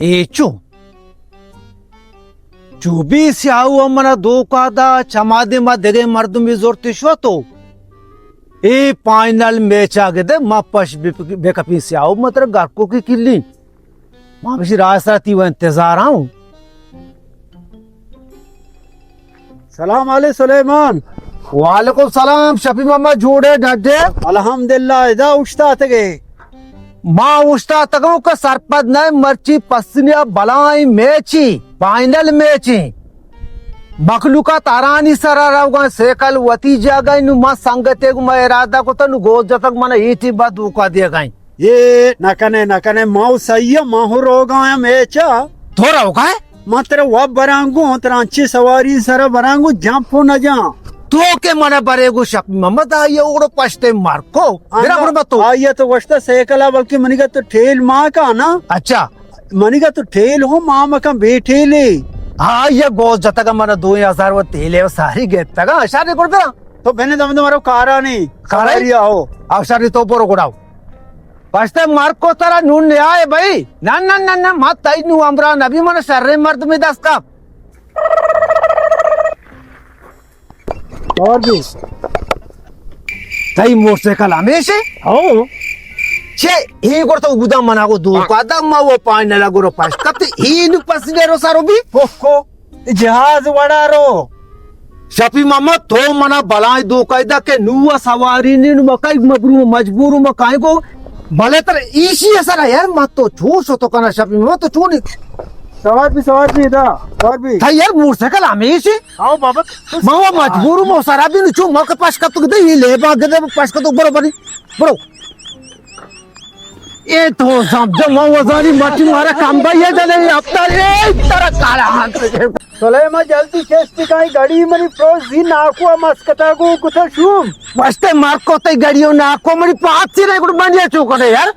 اے چو؟ چو بی سیاہو ہم منا دھوکا دا، چما دے ما دگہ مردمی زرتی شو تو۔ اے پائنل میچ آگے دے ما پش بک-، بکپی سیاہو متر گرکو کی کلی۔ ما بشی راہ سرا تی و انتظار آؤں۔ سلام علیکم سلیمان۔ وعلیکم سلام شفیع محمد، جوڑے ڈڈے؟ الحمدللہ، ادا اوشتاتگے۔ ما اوشتاتگوں کہ سرپد نہ مرچی پسنیا بلائیں میچی، فائنل میچی۔ مخلوقات ارانی سرا روگا، سیکل وتی جاگہ نو ما سنگتے گو ما ارادہ کتا نو گوز جتگ من ایٹی با دھوکا دیگا۔ اے نہ کنے، نہ کنے، ما و سہی آں، ما ہو روگا آں میچا۔ تو روگا ئے؟ ما ترا واب برانگو، ترا انچی سواری سرا برانگو، جمپ ہو نہ جاں۔ تو کہ منا برے گو شفیع محمد آئی اوڑو پشتے مرکو۔ برا گڑ بتو۔ آئی تو گوشتا سائیکل آ، بلکہ منی گا تو ٹھیل ما کا نا۔ اچھا۔ منی گا تو ٹھیل ہو ما مکن بے ٹھیلے۔ ہاں، یہ گوز جتگا منا دو ہزار و تیلے و ساری گپتگا، شاری گڑ برا۔ تو بنے دم دم رو کارانی۔ کارانی؟ سواری آؤ۔ آؤ شری تو برو گڑاؤ۔ پشتے مرکو ترا نون نیائے بھائی۔ نہ، نہ، نہ، نہ، ما تئی نو ہمراہ نبی من شریں مردمی دست کپ۔ اور بھی۔ تئی موٹر سائیکل ہمیشے؟ ہاں۔ چے، اے گڑ تو گدا منا کو دو کا دم ما وہ پائنل گرو پاش کپتے، اے نو پس نے رو سارو بھی؟ اوہ کو۔ جہاز وڑا رو۔ شفیع محمد، تو منا بلائیں دھوکہ دا کہ نو سواری نی، نو مکئی مبرو مجبور مکائیں کو۔ بلے تر ایشی اثر ہے یار، مت تو چور شو تو کنا شفیع محمد تو چور نہیں۔ سوار بھی، سوار بھی دا، سوار بھی۔ تھا یار موٹر سائیکل ہمیشے؟ آؤ بابا۔ ما وہ مجبور مو سرا بھی نو چو مکہ پاش کپ تو دے، یہ لے با گدے پاش کپ تو برو بری۔ برو۔ اے تو سمجھو ما وزانی مچی مارا کمبا یہ جنے افتار اے ترا کارا ہاتھ۔ سلیمان جلدی چست کائیں گڑی منی پروز زی ناکو مسکتا گو کتا شوم۔ پشتے مرکو تے گڑیو ناکو منی پاتی رے گڑ بنیا چوکنے یار۔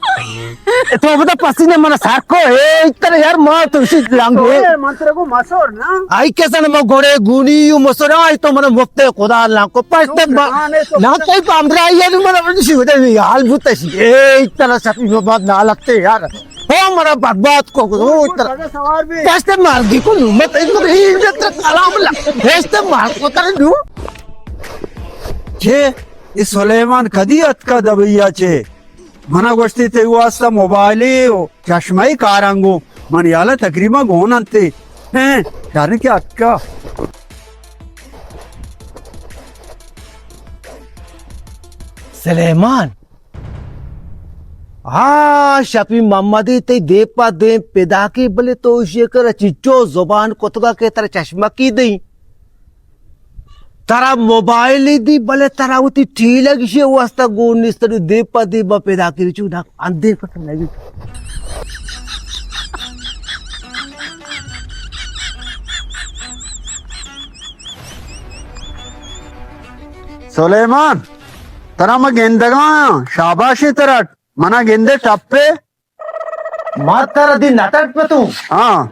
اے تو بدا پسینے من سرکو اے ترا یار ما تو اسی لانگو۔ سوڑے من ترا گو مسور نا۔ آئی کسن ما گوڑے گونی یو مسور آئی تو من مفتے خدا لانکو۔ پشتے ما نہ تے بامرا یہ من شو دے حال بوتا سی۔ اے ترا شفیع محمد نہ لگتے یار۔ او مرا برباد کو، او ترا۔ سوار بھی۔ دست مارگی کو نو، مت ایک مت ہی عزت کلام لا۔ دست مار کو ترا نو۔ چے؟ اے سلیمان کدی اتکا دبئی آ چے؟ منا گوشتی تے واسطہ موبائلے و چشمہ کارانگو۔ من یالا تقریبا گون انتے۔ ہیں، یعنی کہ اتکا۔ سلیمان۔ ہاں، شفیع محمدی تئی دیم پہ دیم پداکی، بلے تو ایشی کرا چچو زبان کتگا کہ ترا چشمکی دئی۔ ترا موبائل دی، بلے ترا وتی ٹیلگ ایشی واسطہ گون نیست، دیم پہ دیم پداکی چو نا اندے کت نگی۔ سلیمان، ترا ما گندگا آں، شاباشی ترا۔ منا گندے ٹپے۔ ما ترا دی نہ ٹپے تو۔ ہاں۔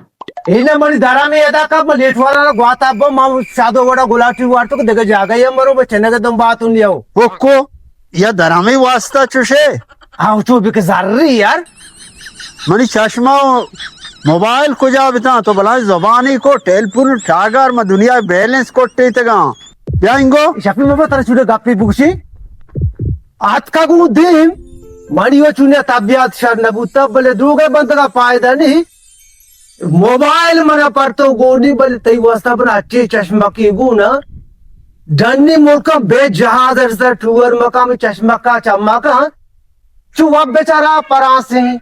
اینا منی درامی ادا کا، من لیٹ والا گواتا با، ما شادو وڑا گلاٹی وارتو کہ دگہ جاگہ یا مرو، بس چنگے دم باتون لیو۔ اوکو، یا درامی واسطہ چوشے؟ ہاں، چو بک زری یار۔ منی چشمہ و موبائل کجا بتاں؟ تو بلائیں زبانی کو، ٹیلیفون ٹاگر، ما دنیا بیلنس کٹے تگاں۔ یا انگو؟ شفیع محمد ترا چوڑے گپی بگشی۔ آتکا گوں دیم، منی و چونیا طبیعت شر نہ بوتا، بلے دروگے بندگا فائدہ نہیں۔ موبائل منا پر تو گونی، بلے تئی واسطہ بنا اچھے چشمکی گونا۔ ڈنی ملکا بے جہاز سر ٹور مقام چشمکا چمکا۔ چو وب بیچارہ فرانسی،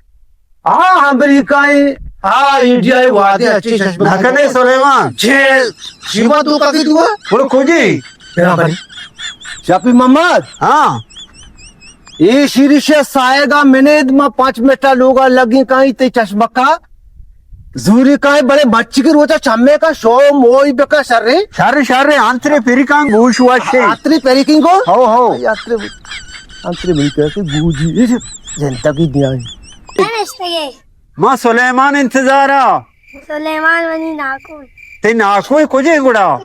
آ امریکہ، آ انڈیا وادے اچھے چشمکا۔ نہ کنے سلیمان۔ چھ، شیوا تو کبھی دوا؟ بولو کھوجی۔ برابر۔ شفیع محمد۔ ہاں۔ اے شیرش سائیگا منید ما پانچ منٹا لوگا لگی کائیں تے چشمکا۔ زوری کائیں بلے مچی کی روچا چمے کا شو موئی بکا شرے۔ شر شر انتری پریکان گوش وشے۔ انتری پریکین کو؟ ہو ہو۔ انتری، انتری بھئی کہتے گوجی۔ زندگی دیا ہے۔ نشتگے۔ ما سلیمان انتظارا۔ سلیمان منی ناکو۔ تے ناکو کجے گڑا؟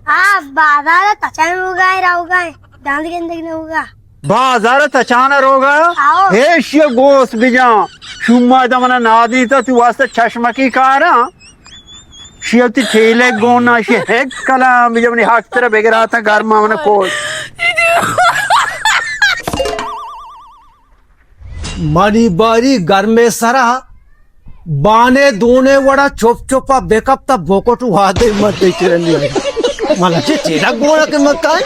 آ بازار تچان ہوگا ہے، رہوگا ہے۔ داند گندگ نہ ہوگا۔ بازار تچانا روگا؟ آؤ۔ ایشی گوس بجان۔ شما دمنا نادیتا تو واسطہ چشمکی کاراں۔ شی وتی ٹیلے گونا، شی ایک کلام بجا منی حق ترا بگراتا گرما من کول۔ منی باری گرمے سرا بانے دونے وڑا چپ چپا بکپتا بوکٹو وادے مت دیکھ رہی ہے۔ ملا چی ٹیلا گونا کے مکان۔